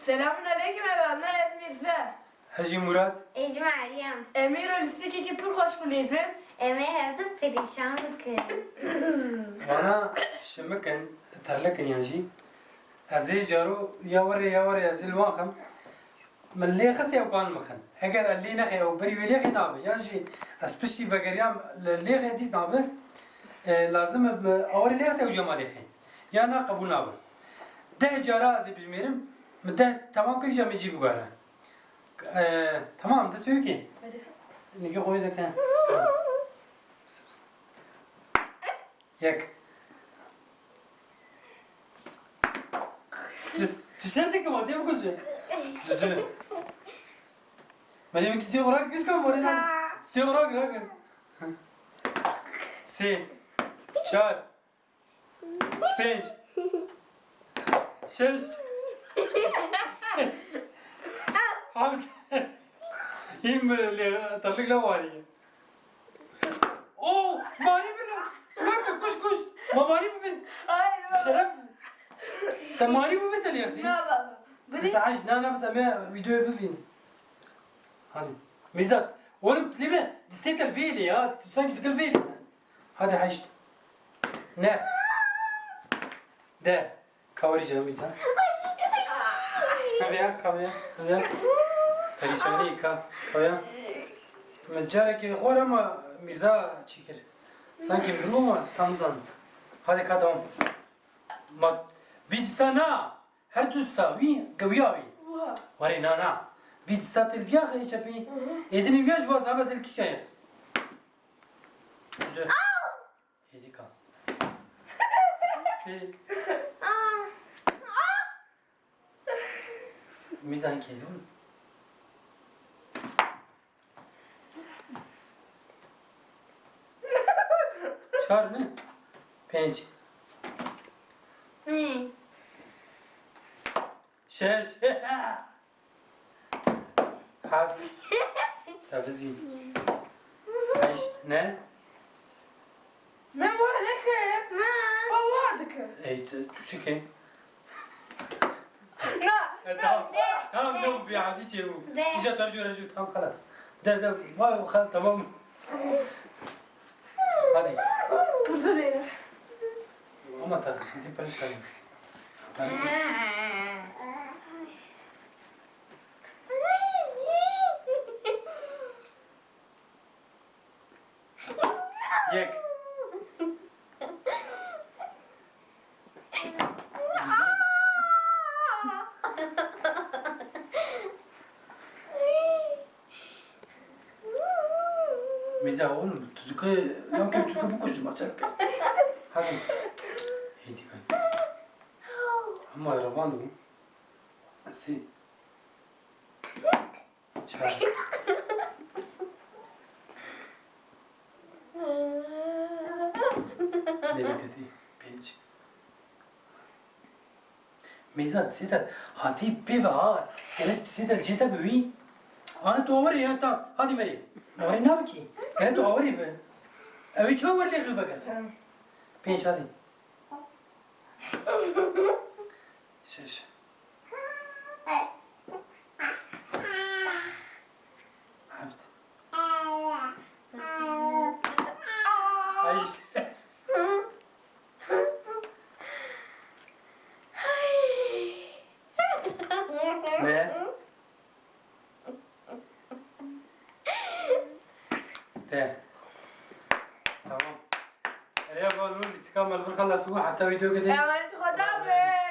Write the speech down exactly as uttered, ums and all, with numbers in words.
Selamun aleykum, ev ne ez Mirze. Ez jî Murat. Ez jî Meryem. Em îro lîstikekî pir xweş xulîzin. Em ê hevdu perîşan bikin. Vana şimikin, terlikin yan jî. Ez ê caro ya werê ya werê ez ê li wan xem. Min lê xist ew kan mixin. Eger ez lê nexê ew berî wê lêxê nabe. Yan jî ez piştî vegeriyam li lêxê dîs nabe. E, lazim e, ew lê xist ew cema lêxê. Ya na qebûl nabe. Deh cara ez ê bijmêrim. Min deh temam kir, îca min cî biguhere. E, tamam, dest pê bike. Hadi. Nigê xwe dike. Tamam. Yek. Tu, tu ser dike ma, tê bikuje. Du, du. Meryem, ki sê xwe rak, kis kam, were lan. Sê xwe rak, rak. Sê. Çar. Pênc. Şeş. Heft. Hîn mi lê, terlik la warî. Oo, mani bir. Bak, kuş, kuş. Ma mani bir. Hayır, baba. Şeref. Te mani bir te liyasi. Na, baba. Bisa aç, na, na, bisa me videoyu bir fin. Hadi. Mirzat, oğlum, lime, dişte veli ya. Sanki dikil veli. Hadi, heşt. Ne? De. Kawarî canım insan. Kaviya, kaviya, kaviya. Perîşanî ka, kaviya. Min carekî xor ama Mîrza çîkir. Sanki min ama tam zan. Hadi ka devam. Ma, vî dîsa na. Her du dîsa wî, gewiya wî. Ware na na. Vî dîsa tel viya xeyê çepî. Êdinî viya ji bazan mesela kişaya. Dur. Hêdî ka. Sê. Mîzan kêdûn. Çar ne? Pênc. Şeş. Heft. Tevizî. Heşt. Ne? Me wa neke. Me. Wa wa dike. Ey, tu, tu çike? Na. E, tamam. Tamam, ne bu bir hadi şey bu. Be. İşte tam şöyle şu, tam halas. De, de, vay, xal, tamam. Hadi. Burada değil. Ama tatlısın, değil, paylaşmayın. Hadi. Yek. Mîza oğlum, tutuke, yok, yok, tutuke bu koşu maçak. Hadi. Hadi, hadi. Ama revan bu. Si. Çar. Lê veketî. Pênc. Mîzan, sê der hatî pê ve ha. Gerek sê der cê te bi wî. Anî tu awerî ya ta. Hadi merî. Awerî nabikî. Gerek tu awerî bi. Ew ê çawa wer lê xî veket. Tamam. Pênc hadi. Şeş. Heft. Ay işte. Ne? Te. Tamam. Erê, ya, bu lîstika me li vir xelas bû, heta wîdeo gidê. Emanet Xweda be.